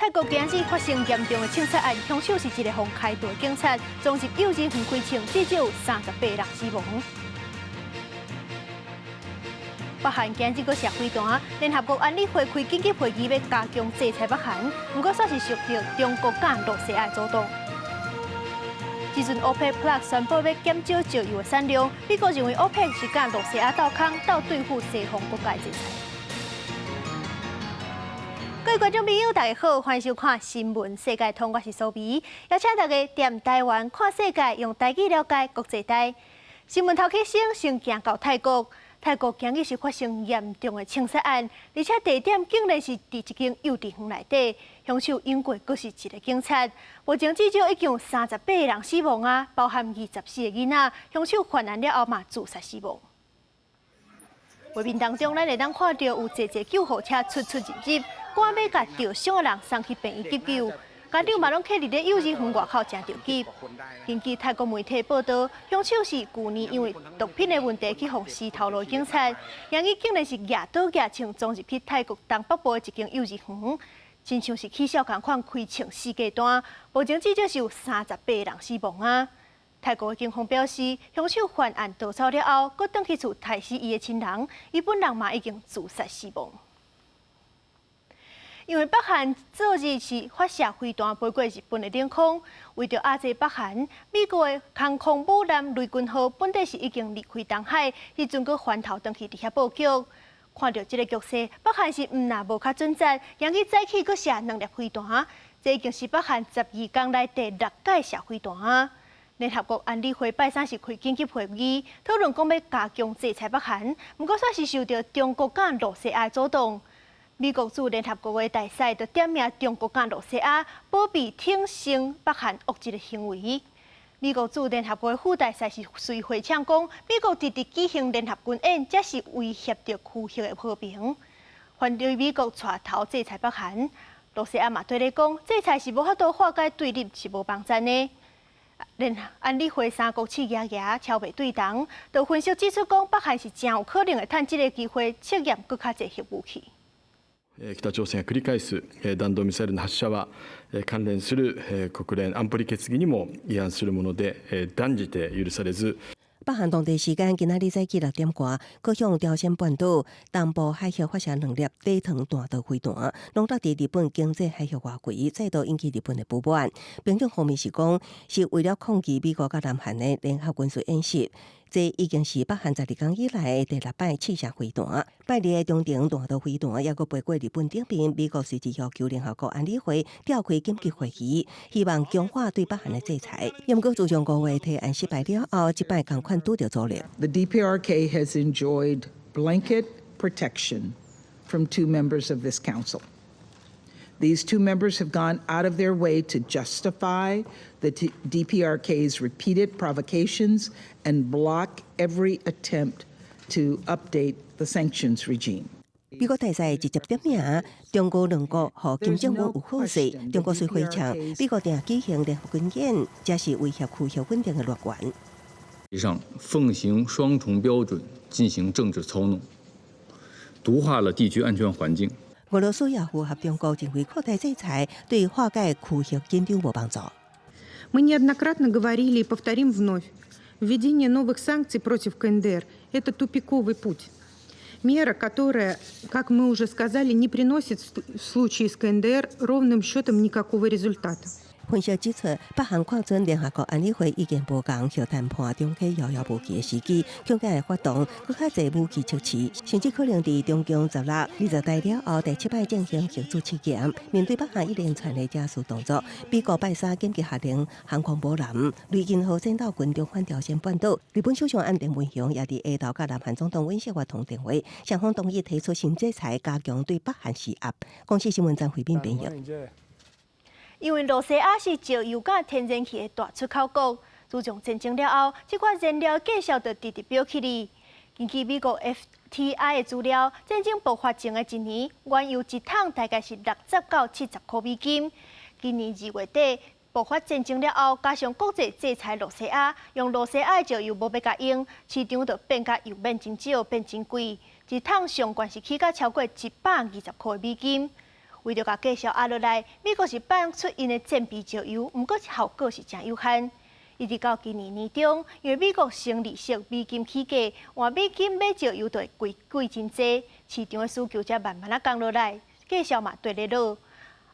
泰國今日發生嚴重的槍殺案，兇手是一个予開刀的警察，衝入幼稚園開槍，至少有38人死亡。北韓今日閣射飛彈，聯合國安理會開緊急會議欲加強制裁北韓，毋過煞是受著中國佮露西亞的阻擋。這陣 OPEC Plus 宣布欲減少石油的產量，美國認為 OPEC 是佮露西亞鬥空，鬥對付西方國家的制裁。各位觀眾朋友，大家好，歡迎收看《新聞世界通》，我是蘇美，邀請大家踮台灣看世界，用台語了解國際大。新聞頭起先先行到泰國，泰國今日是發生嚴重的槍殺案，而且地點竟然是佇一間幼稚園內底，兇手英國閣是一个警察。目前至少已經有38個人死亡啊，包含24個囡仔。兇手犯案了後嘛自殺死亡。畫面當中，咱會當看著有濟濟救護車出出入入，趕欲共著傷的人送去病院急救。家長嘛攏徛佇咧幼稚園外口誠著急。根據泰國媒體報道，兇手是舊年因為毒品的問題去予死頭路警察，然而竟然是舉刀舉槍衝入去泰國東北部的一間幼稚園，親像是起痟仝款開槍四界彈，目前至少是有38個人死亡啊！泰國警方表示，兇手犯案逃走了後，閣轉去厝刣死伊的親人，伊本人嘛已經自殺死亡。因為北韓昨日是發射飛彈飛過日本的領空，為著壓制北韓，美國的航空母艦雷根號本底是已經離開東海，彼陣閣翻頭轉去佇遐布局。看著這个局勢，北韓是毋但無較準則，今日早起閣射兩粒飛彈，這已經是北韓12工來第六擺射飛彈啊！聯合國安理會拜三是開緊急會議，討論講欲加強制裁北韓，毋過煞是受著中國佮露西亞的阻擋。美國駐聯合國的大使就點名中國佮露西亞，保庇挺身北韓惡質的行為。美國駐聯合國的副大使是隨回嗆講，美國直直舉行聯合軍演，這是威脅著區域的和平。反對美國帶頭制裁北韓，露西亞嘛對咧講，制裁是無法度化解對立，是無幫贊的。連安理會三國刺牙牙超袂對同，就分析指出講，北韓是誠有可能會趁這个機會測驗閣較濟核武器。北朝鮮が繰り返す弾道ミサイルの発射は、関連する國連安保理決議にも違反するもので、斷じて許されず。北韓當地時間今仔日早起6點外，閣向朝鮮半島東部海域發射兩粒短程彈道飛彈，攏落佇日本經濟海域外圍，再度引起日本的不滿。平壤方面是講，是為了抗議美國佮南韓的聯合軍事演習。這已經是北韓12工以來第六擺試射飛彈。拜二的中程彈道飛彈猶閣飛過日本頂面，美國隨即要求聯合國安理會召開緊急會議，希望強化對北韓的制裁。毋過自上個月提案失敗了後，這擺仝款拄著阻力。 The DPRK has enjoyed blanket protection from two members of this council. These two members have gone out of their way to justify the DPRK's repeated provocations and block every attempt to update the sanctions regime. 美國大使直接點名中俄兩國予金正恩有好勢，中國隨回嗆，美國定舉行聯合軍演，這是威脅區域穩定的來源。上奉行雙重標準進行政治操弄，毒化了地區安全環境。俄羅斯也符合中國認為擴大制裁對化解區域緊張無幫助。 Мы неоднократно говорили и повторим вновь: введение новых санкций против КНДР – это тупиковый путь. Мера, которая, как мы уже сказали, не приносит в случае с КНДР ровным счетом никакого результата. 分析指出，北韓看準聯合國安理會意見無仝，核談判中繼遙遙無期的時機，恐驚會發動閣較濟武器測試，甚至可能佇中共十六、二十大了後第七擺進行核子試驗。面對北韓一連串的假數動作，美國拜三緊急下令航空母艦雷根號戰鬥群重返朝鮮半島。日本首相岸田文雄也佇下晝佮南韓總統尹錫悅通電話，雙方同意提出新制裁，加強對北韓施壓。公視新聞張惠敏編譯。因為露西亞是石油佮天然氣的大出口國，自從戰爭了後，這款燃料價數就直直飆起來。根據美國 FTI 的資料，戰爭爆發前的一年，原油一桶大概是60到70塊美金。今年2月底爆發戰爭了後，加上國際制裁露西亞，用露西亞的石油無欲共用，市場就變甲油變真少，變真貴，一桶上懸是起價超過120塊美金。為著共價數壓落來，美國是放出𪜶的戰備石油，毋過效果是誠有限。一直到今年年中，因為美國升利息，美金起價，換美金買石油就會貴貴真濟，市場的需求才慢慢仔降落來，價數嘛綴咧落。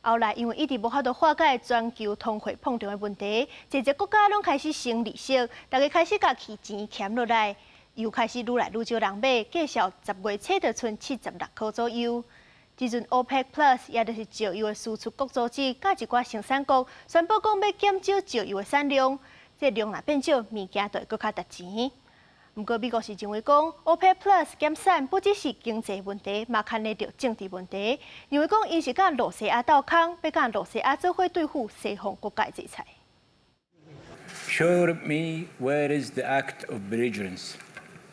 後來因為一直無法度化解全球通貨膨脹的問題，濟濟國家攏開始升利息，大家開始共錢儉落來，油開始愈來愈少人買，價數10月初就賰76箍左右。這陣 OPEC Plus，也就是石油的輸出國組織，佮一寡生產國宣布講欲減少石油的產量，這量若變少，物件就會閣較值錢。毋過美國是認為講，OPEC Plus 減產不只是經濟問題，嘛牽連著政治問題。認為講𪜶是佮露西亞鬥空，欲佮露西亞做伙對付西方國家的制裁。 Show me where is the act of belligerence.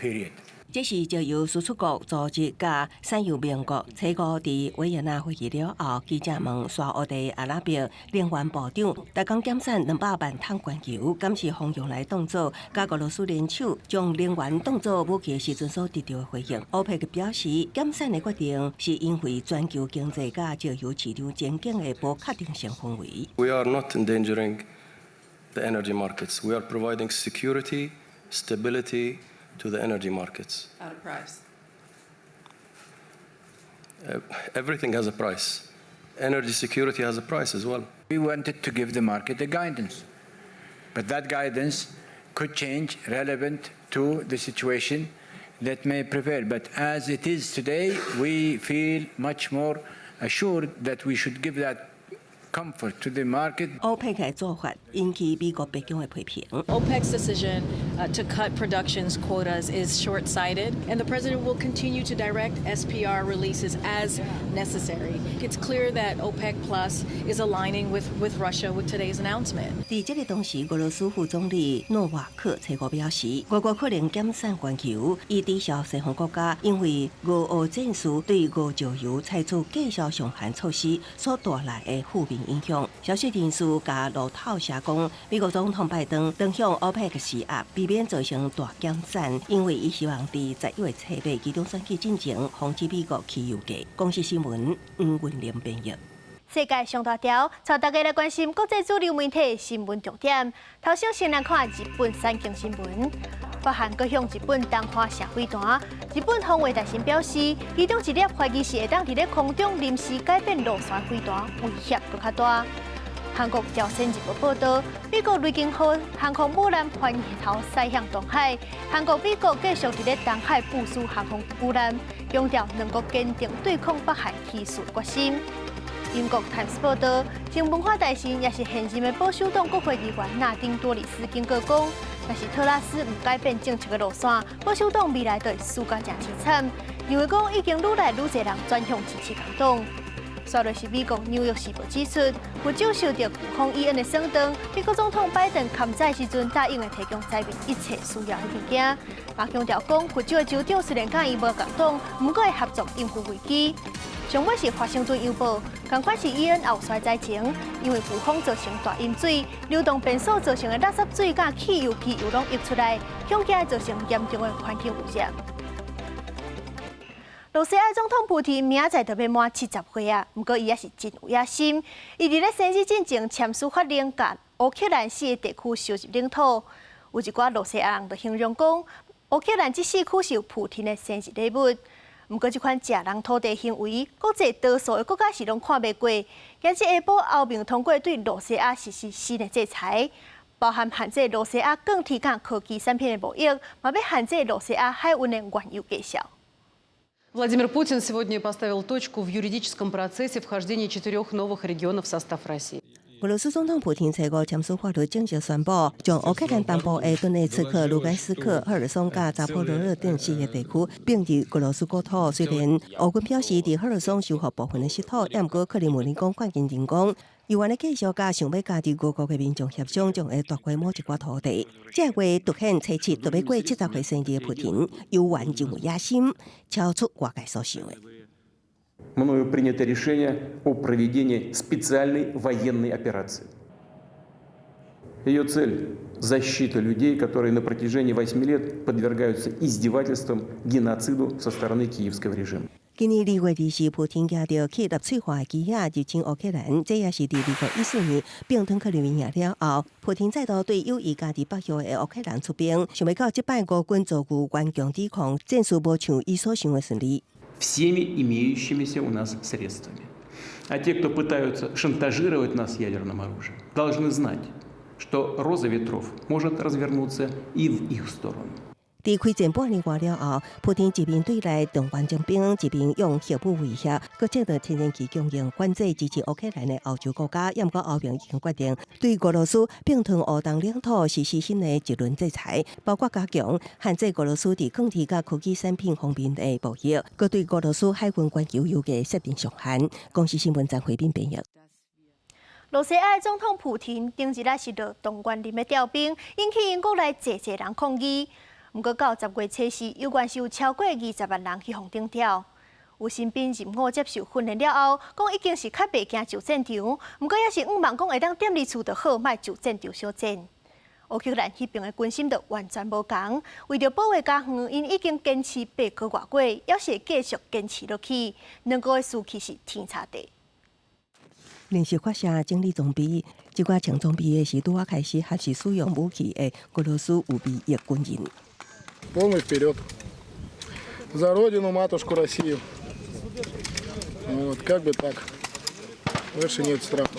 Period. 這是石油輸出國組織佮產油盟國初五佇維也納會議了後，記者問沙烏地阿拉伯能源部長，逐工減產200萬桶原油，敢是方用來當做佮俄羅斯聯手將能源當做武器的時陣所得著的回應。歐佩克表示，減產的決定是因為全球經濟佮石油市場前景的無確定性氛圍。 We are not endangering the energy markets. We are providing security, stability to the energy markets. At a price. Everything has a price. Energy security has a price as well. We wanted to give the market a guidance, but that guidance could change relevant to the situation that may prevail. But as it is today, we feel much more assured that we should give that comfort to the market. 歐佩克的做法引起美國白宮的批評。 OPEC's decision to cut production quotas is short-sighted, and the president will continue to direct SPR releases as necessary. It's clear that OPEC Plus is aligning with Russia with today's announcement. 佇這个同時，俄羅斯副總理諾瓦克初五表示，俄國可能減產原油，以抵消西方國家因為俄烏戰事對俄石油採取價數上限措施所帶來的負面影響。消息人士共路透社講，美國總統拜登當向歐佩克施壓，避免造成大減產，因為伊希望佇11月初八期中選舉進前，防止美國起油價。公視新聞黃雲玲編譯。世界上大條，帶大家來關心國際主流媒體新聞重點。頭先先來看日本產經新聞，北韓閣向日本東岸射飛彈。日本防衛大臣表示，其中一粒懷疑是會當佇咧空中臨時改變路線飛彈，威脅閣較大。韓國朝鮮日報報導，美國雷根號航空母艦帆頭駛向東海，韓國、美國繼續佇咧東海部署航空母艦，強調兩國堅定對抗北韓起事決心。英國《泰晤士報》報導，前文化大臣也是現任的保守黨國會議員納丁多里斯警告講，若是特拉斯毋改變政策的路線，保守黨未來就會輸甲誠淒慘。認為講已經愈來愈濟人轉向支持工黨。煞落是美國紐約時報指出，佛州受著颶風伊恩的損斷，美國總統拜登勘災時陣答應會提供災民一切需要的物件，嘛強調講佛州的州長雖然佮伊無仝黨，毋過會合作應付危機。上尾是華盛頓郵報，仝款是伊恩後續災情，因為颶風造成大淹水，流動便所造成的垃圾水佮汽油、機油攏溢出來，恐驚造成嚴重的環境污染。露西亞總統普廷明仔載就欲滿70歲啊，毋過伊也是真有野心。伊佇咧生日進前簽署法令，共烏克蘭四个地區收入領土。有一寡露西亞人就形容講，烏克蘭這四區是普廷的生日禮物。毋過這款食人土地行為，國際多數的國家是攏看袂過。今日下晡歐盟通過對露西亞實施新的制裁，包含限制露西亞鋼鐵佮科技產品的貿易，嘛欲限制露西亞海運的原油價數。 Владимир Путин сегодня поставил точку в юридическом процессе вхождения четырех новых регионов в состав России. 俄羅斯總統普廷初五簽署法律，正式宣布將烏克蘭東部的頓涅茨克、盧甘斯克、赫爾松佮扎波羅熱等四个地區併入俄羅斯國土。雖然烏軍表示佇赫爾松收復部分的失土，毋過克里姆林宮發言人講，猶原的繼續佮想欲加入俄國的民眾協商，將會奪回某一寡土地。這個月凸顯初七就欲過70歲生日的普廷，猶原真有野心，超出外界所想的。 Мною принято решение о проведении специальной военной операции. Ее цель – защита людей, которые на протяжении 8 лет подвергаются издевательствам, геноциду со стороны киевского режима. 今年2月20，普丁舉著去納粹化的旗仔入侵烏克蘭，這也是佇2014年併吞克里米亞了後，普丁再度對有意加入北約的烏克蘭出兵。想袂到這擺俄軍遭遇頑強抵抗，戰事無像伊所想的順利。 Всеми имеющимися у нас средствами. А те, кто пытаются шантажировать нас ядерным оружием, должны знать, что роза ветров может развернуться и в их сторону. 佇開戰半年外了後，普丁一面對內動員徵兵，一面用核武威脅，閣切斷天然氣供應，反制支持烏克蘭的歐洲國家。毋過歐盟已經決定對俄羅斯併吞烏東領土實施新的一輪制裁，包括加強限制俄羅斯佇鋼鐵佮科技產品方面的貿易，閣對俄羅斯海運原油油價設定上限。公視新聞張惠斌編譯。羅西亞總統普丁頂日仔是落動員令欲調兵，引起𪜶國內濟濟人抗議。毋過到10月初四，猶原是有超過20萬人去予徵調。有新兵入伍接受訓練了後，講已經是較袂驚上戰場，毋過也是向望講會當踮佇厝就好，莫上戰場相戰。烏克蘭彼邊的軍心就完全無仝，為著保衛家園，𪜶已經堅持8個外月，猶是會繼續堅持落去。兩國的士氣是天差地。連續發射整理裝備，這寡穿裝備的是拄仔開始學習使用武器的俄羅斯預備役軍人。 Полный вперед. За родину, матушку Россию. Вот, как бы так. Больше нет страха.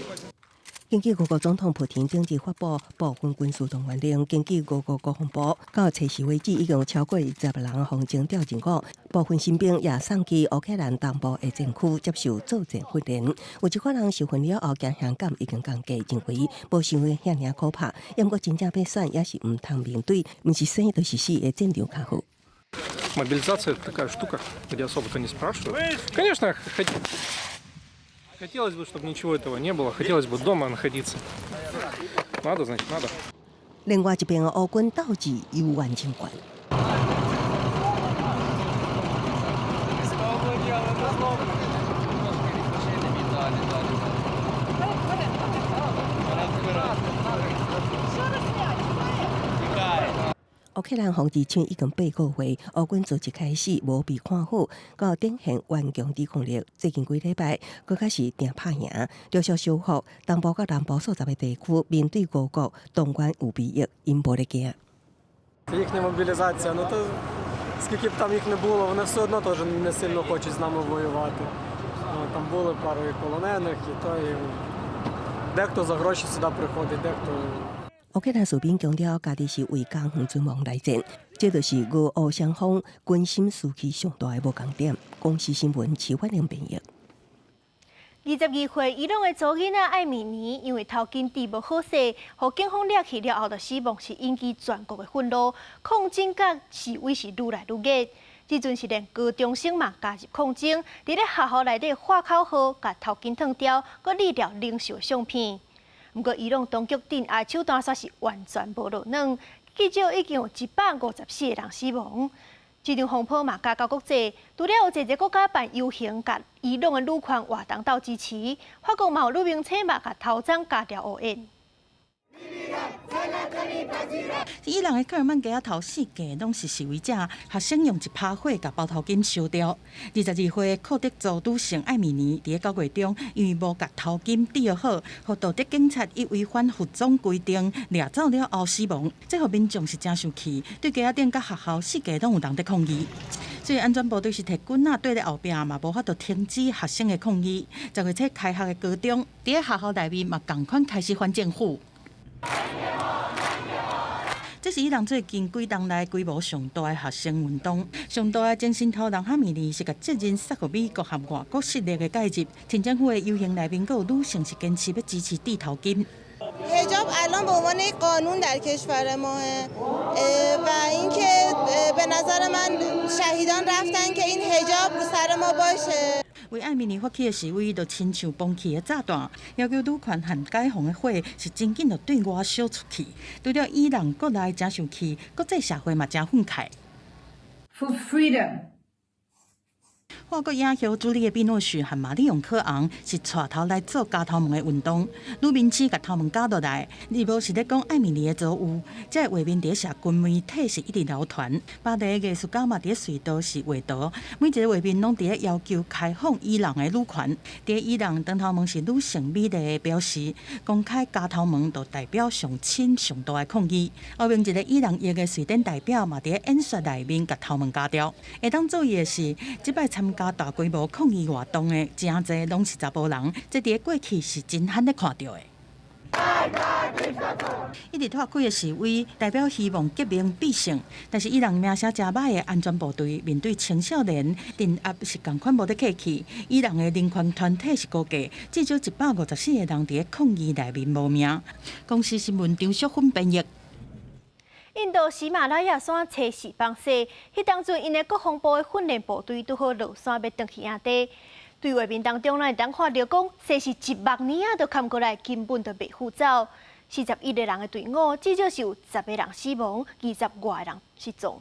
根據俄國總統普丁頂日發布部分軍事動員令，根據俄國國防部到初四為止，已經有超過20萬人予徵調入伍，部分新兵也送去烏克蘭東部的戰區接受作戰訓練。有一寡人受訓了後，驚嚇感已經降低，認為無想的遐爾可怕。毋過真正欲選，也是毋通面對，毋是生就是死的戰場較好。 Мобилизация такая штука, где особо-то не спрашивают. Конечно, хотелось бы, чтобы ничего этого не было. Хотелось бы дома находиться. Надо, значит, надо. 另外一邊，烏軍鬥志猶原真懸。烏克蘭防入侵已經8個月，烏軍自一開始無被看好，到展現頑強抵抗力。最近幾禮拜，閣較是定拍贏，陸續收復東部佮南部數十个地區，面對俄國動員預備役，𪜶無咧驚。 Їхня мобілізація, ну то скільки б там їх не було, вони все одно теж не сильно хочуть з нами воювати. Ну, там були пару і полонених, і то, і дехто за гроші сюди приходить, дехто. 烏克蘭士兵強調，家己是為家園存亡來戰，這就是俄烏雙方軍心士氣上大的無仝點。公視新聞徐婉玲編譯。22歲伊朗的查某囡仔艾米尼，因為頭巾戴無好勢，予警方掠去了後就死亡，是引起全國的憤怒，抗爭佮示威是愈來愈熱。這陣是連高中生嘛加入抗爭，佇咧學校內底喊口號，共頭巾脫掉，閣立著領袖相片。毋過伊朗當局鎮壓手段煞是完全無落軟，至少已經有154個人死亡。這場風波嘛加到國際，除了有濟濟國家辦遊行，共伊朗的女權活動鬥支持，法國嘛有女明星嘛共頭鬃鉸著烏煙。伊朗的克爾曼街仔頭四界攏是示威者，學生用一趴火共包頭巾燒掉。22歲庫德族女性艾米尼佇咧9月中，因為無共頭巾戴好，予道德警察以違反服裝規定掠走了後死亡。這予民眾是誠生氣，對街仔頂佮學校四界攏有人佇抗議。所以安全部隊是提棍仔綴咧後壁嘛，無法度停止學生的抗議。10月初開學的高中，佇咧學校內面嘛仝款開始反政府。這是伊朗最近幾冬來規模上大的學生運動，上大的精神頭人哈米尼是共責任撒予美國和外國勢力的介入。清政府的遊行內面，閣有女性是堅持欲支持戴頭巾。 حجاب الان به عنوان یک قانون در کشور ماه و اینکه به نظر من شهیدان رفتن که این حجاب رو سر ما باشه。為艾米尼發起的示威，就親像崩起的炸彈，要求女權和解放的火是真緊就對外燒出去。除了伊朗國內誠生氣，國際社會嘛誠憤慨。 For freedom. 法國影后朱麗葉·碧諾許和瑪麗容柯昂是帶頭來做絞頭毛的運動，女明星共頭毛絞落來，而無是咧講艾米麗的遭遇。這個畫面佇社群媒體是一直流傳。巴黎藝術家嘛佇隧道是畫圖，每一个畫面攏佇咧要求開放伊朗的女權。佇伊朗，長頭毛是女性美麗的標識，公開絞頭毛就代表上親上大的抗議。後面一个伊朗裔的瑞典代表嘛佇演說內面共頭毛絞掉。會當注意的是，這擺參加大規模抗議活動的誠濟攏是查埔人，這佇過去是真罕咧看著的。一直拖開的示威，代表希望革命必勝，但是伊朗名聲誠歹的安全部隊面對青少年鎮壓是仝款無咧客氣。伊朗的人權團體是估計至少154個人佇咧抗議內面無命。公視新聞張淑芬編譯。印度喜馬拉雅山測試放射，彼當陣𪜶的國防部的訓練部隊拄好落山欲轉去營地。對畫面當中，咱會當看著講，勢是一目年仔都崁過來，根本就袂赴走。41個人的隊伍，至少是有10個人死亡，20外個人失蹤。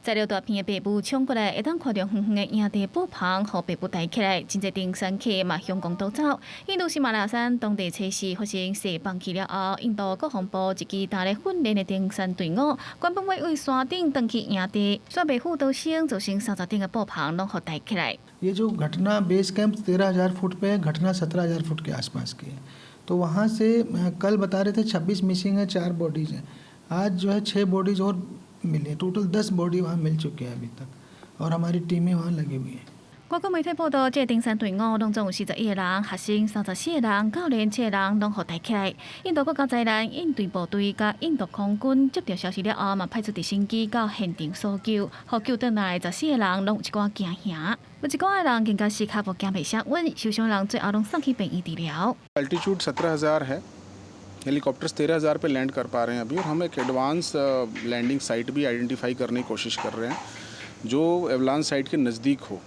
載著大片的白霧衝過來，會當看著遠遠的營地布棚，予白霧帶起來，真濟登山客嘛向講逃走。印度喜馬拉雅山當地測試發生雪崩起了後，印度國防部一支踏咧訓練的登山隊伍，原本欲對山頂轉去營地，卻袂赴逃生，造成30頂的布棚攏予帶起來。 ये जो घटना base camp 13,000 फुट पे है, घटना 17,000 फुट के आसपास की है। तो वहाँ से कल बता रहे थे 26 मिसिंग है, चार बॉडीज हैं। आज जो है छः बॉडीज और मिले, टोटल 10 बॉडी वहाँ मिल चुके हैं अभी तक और हमारी टीमें वहाँ लगी हुई हैं。外國媒體報道，這個登山隊伍攏總有41個人，學生34個人，教練七個人，攏予帶起來。印度國家災難應對部隊佮印度空軍接著消息了後，嘛派出直升機到現場搜救，予救轉來14個人攏有一寡驚嚇，有一寡人更加是跤步行袂啥穩，受傷人最後攏送去病院治療。 Altitude 17,000 है, हेलीकॉप्टर्स 13,000 पे लैंड कर पा रहे हैं अभी और हम एक advance landing site भी आइडेंटिफाई करने की कोशिश कर रहे हैं जो एवलांच साइट के नज़दीक हो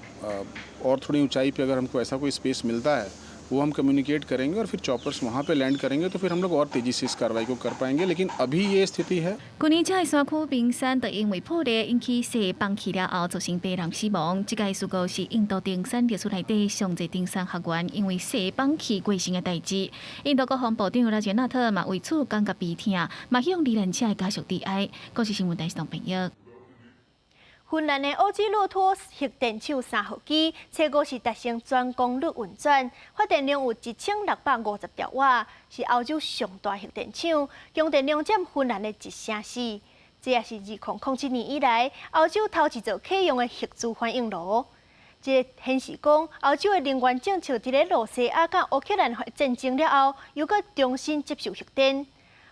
और थोड़ी ऊंचाई पे। अगर हमको ऐसा कोई स्पेस मिलता है, वो हम कम्युनिकेट करेंगे और फिर चॉपर्स वहाँ पे लैंड करेंगे, तो फिर हम लोग और तेज़ी से इस कार्रवाई को कर पाएंगे, लेकिन अभी ये स्थिति है。去年這个山區冰山就因為破裂引起雪崩起了後，造成八人死亡。這個事故是印度登山歷史內底上濟登山學員因為雪崩去過身的代誌。印度國防部長拉傑納特嘛為此感覺悲痛，嘛向罹難者的家屬致哀。公視新聞台視朋友。芬蘭的奧基洛托核電廠3號機，初五是達成全功率運轉，發電量有1650兆瓦，是歐洲上大核電廠，供電量佔芬蘭的一成四。這也是2007年以來歐洲頭一座啟用的核子反應爐。這顯示講，歐洲的能源政策佇咧露西亞佮烏克蘭戰爭了後，又閣重新接受核電。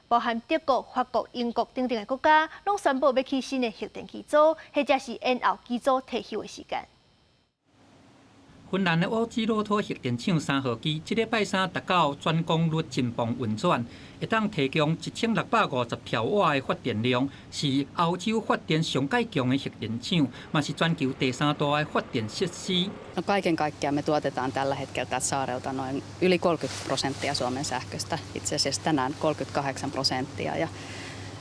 包含德國、法國、英國等等的國家，攏宣布欲起新的核電機組，或者是延後機組退休的時間。芬蘭的奧基洛托核電廠3號機，這禮拜三達到全功率真棒運轉，會當提供1650兆瓦的發電量，是歐洲發電上蓋強的核電廠，嘛是全球第三大的發電設施。 No kaiken kaikkiaan me tuotetaan tällä hetkellä tältä saarelta noin yli 30% Suomen sähköstä, itse asiassa tänään 38%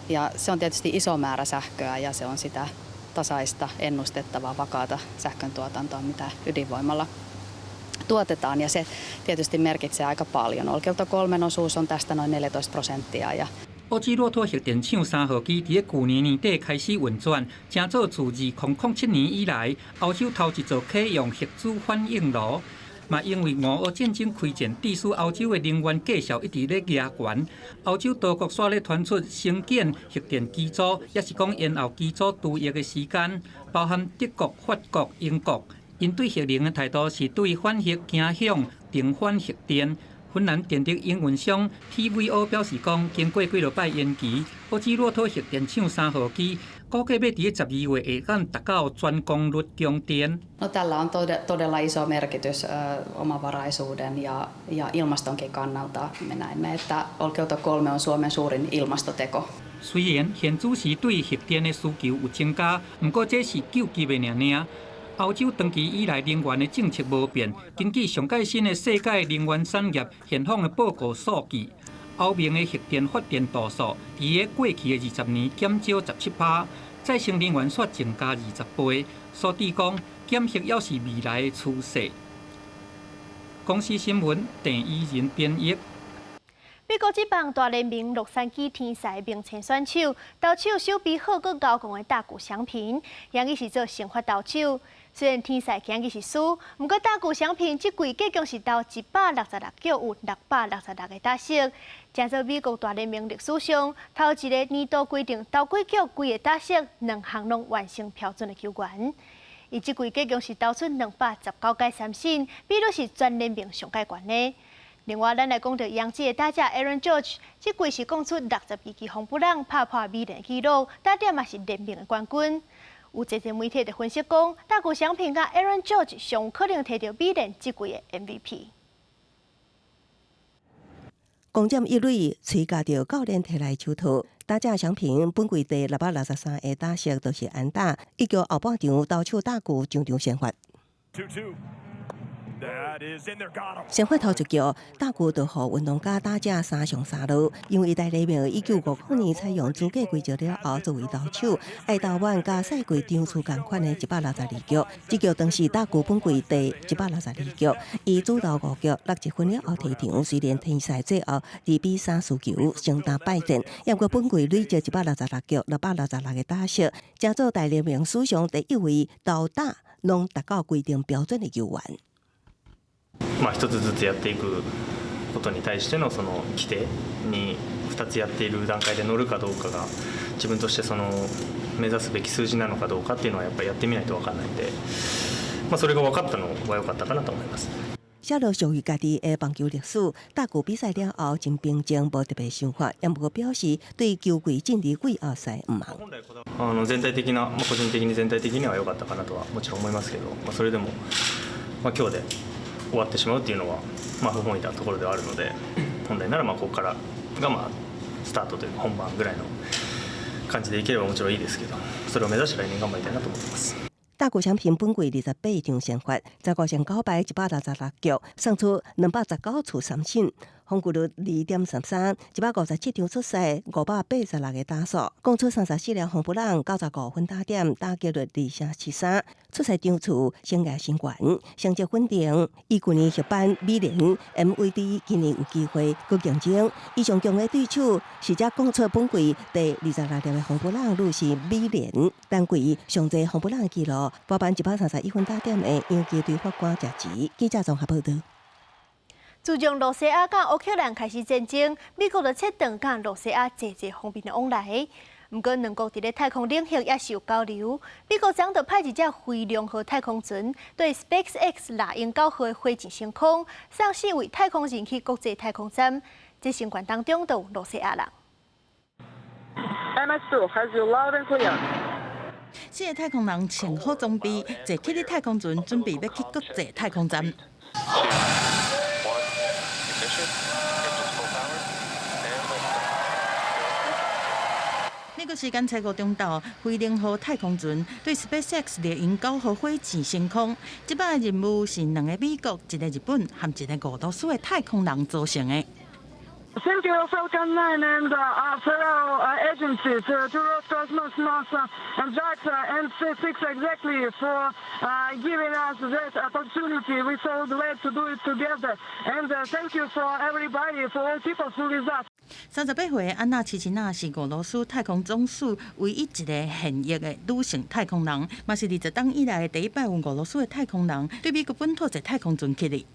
ja se on tietysti iso määrä sähköä ja se on sitä tasaista, ennustettavaa, vakaata sähköntuotantoa, mitä ydinvoimalla tuotetaan, ja se tietysti merkitsee aika paljon. Olkiluoto 3:n osuus on tästä noin 14% ja 奧基洛托核電廠三號機佇咧舊年年底開始運轉，成做自2007年以來歐洲頭一座啟用核子反應爐。嘛因為俄烏戰爭開戰，致使歐洲的能源價數一直咧夯懸。歐洲多國煞咧傳出興建核電機組，抑是講延後機組除役的時間，包含德國、法國、英國。𪜶對核能的態度是對反核傾向定反核電。芬蘭電力營運商 TVO 表示講，經過幾落擺延期，奧基洛托核電廠三號機估計欲佇咧12月會當達到全功率供電。 No tällä on todella iso merkitys omavaraisuuden ja ilmastonkin kannalta. Me näemme, että Olkiluoto 3 on Suomen suurin ilmastoteko. 雖然現此時對核電的需求有增加，毋過這是救急的爾爾。歐洲長期以來能源的政策無變，根據上蓋新的世界能源產業現況的報告數據，歐盟的核電發電度數佇咧過去的20年減少17趴，再生能源煞增加20倍。所以講，減核猶是未來的趨勢。公視新聞鄭伊仁編譯。美國職棒大聯盟洛杉磯天使明星選手投手手臂好閣𠢕強的大谷翔平，今日是做先發投手。雖然天使今日是輸，毋過大谷翔平這季計共是投166局，有666個打席，成做美國大聯盟歷史上頭一个年度規定投幾局幾个打席兩項攏完成標準的球員。伊這季計共是投出219改三振，比率是全聯盟上蓋懸的。另外，咱來講著洋基的打者 Aaron Judge，這季是摃出62支轟不攏，拍破美聯紀錄，打點嘛是聯盟的冠軍。有濟濟媒體就分析講，大谷翔平佮 Aaron Judge 上有可能摕著美聯這季的 MVP。攻佔一壘，吹共著教練提來手套。打者翔平本季第663個打席都是安打，伊叫後半場投手大谷場場先發。先發頭一局，大谷就予運動家打者三上三落，因為大聯盟1950年採用資格規則了後，作為投手，愛投滿佮賽季場次仝款的162局，這局當是大谷本季第162局，伊主投五局61分了後退場，雖然天使最後2比3輸球，承擔敗戰，毋過本季累積166局666個打席，成做大聯盟史上第一位投打攏達到規定標準的球員。まあ一つずつやっていくことに対してのその規定に2つやっている段階で乗るかどうかが自分としてその目指すべき数字なのかどうかっていうのはやっぱりやってみないと分かんないんで、まあ、それが分かったのは良かったかなと思います。寫落屬於家己的棒球歷史，大谷比賽了後真平靜，無特別想法，也毋過表示對球隊進入季後賽毋茫。あの全体的な、まあ、個人的に全体的には良かったかなとはもちろん思いますけど、まあ、それでも、まあ、今日で終わってしまうっていうのは、まあ、不本意なところではあるので、本来ならまあここからがまあスタートというか本番ぐらいの感じでいければもちろんいいですけど、それを目指して来年頑張りたいなと思ってます。大谷翔平本季28場先發，15勝9敗，166局，送出219次三振，防禦率2.33，157場出賽，586個打數，摃出34粒轟不攏，95分打點，打擊率2.73，出賽場次生涯新高，成績穩定。伊舊年獲頒美聯 MVP，今年有機會閣競爭。伊上強的對手是才摃出本季第26粒的轟不攏，女是美聯單季上濟轟不攏紀錄，包辦131分打點的洋基隊法官謝吉。記者綜合報導。自從羅西亞佮烏克蘭開始戰爭，美國就切斷佮羅西亞濟濟方面的往來。毋過，兩國佇咧太空領域也是有交流。美國昨就派一隻飛龍號太空船對 SpaceX 獵鷹9號的火箭升空，送四位太空人去國際太空站。這成員當中就有羅西亞人。 MS-2 has you loud and clear. 四个太空人穿好裝備，坐起咧太空船，準備欲去國際太空站。 Two, one, ignition, engines full power, and liftoff. 美國時間初五中晝，飛龍號太空船對 SpaceX 獵鷹9號火箭升空。這擺的任務是兩个美國、一个日本和一个俄羅斯的太空人組成的。 Thank you, Falcon 9 and fellow agencies to Roscosmos, NASA, and JAXA and SpaceX exactly for giving us that opportunity. We're so glad to do it together. And thank you for everybody, for all people who with us. 38歲安娜齊奇娜是俄羅斯太空總署唯一一个現役的女性太空人，嘛是20冬以來第一擺有俄羅斯的太空人對美國本土坐太空船去哩。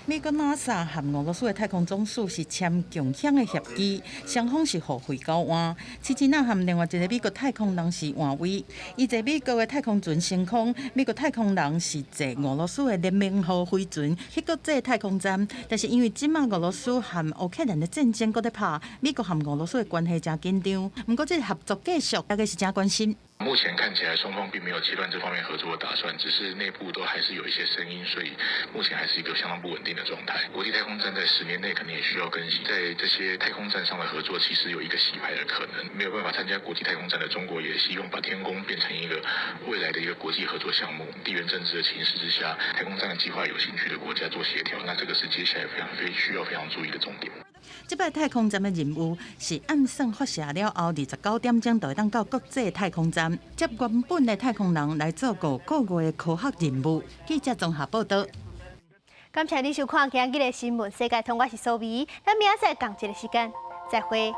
美國 NASA 和俄羅斯的太空總署是簽共享的協議，雙方是互惠交換。齊奇娜和另外一个美國太空人是換位，伊坐美國的太空船升空，美國太空人是坐俄羅斯的聯盟號飛船去國際太空站。但是因為這馬俄羅斯和烏克蘭的戰爭閣咧拍，美國和俄羅斯的關係誠緊張。毋過這个合作繼續，大家是誠關心。目前看起來，雙方並沒有切斷這方面合作的打算，只是內部都還是有一些聲音，所以目前還是一個相當不穩定的狀態。國際太空站在10年內可能也需要更新，在這些太空站上的合作，其實有一個洗牌的可能。沒有辦法參加國際太空站的中國，也希望把天宮變成一個未來的一個國際合作項目。地緣政治的情勢之下，太空站的計劃有興趣的國家做協調，那這個是接下來非常非需要非常注意的重點。這擺太空站的任務是按算發射了後29點鐘就會當到國際太空站，接原本的太空人來做5個月的科學任務。記者綜合報道。感謝你收看今日的新聞世界通，我是蘇美，咱明仔載仝一个時間，再會。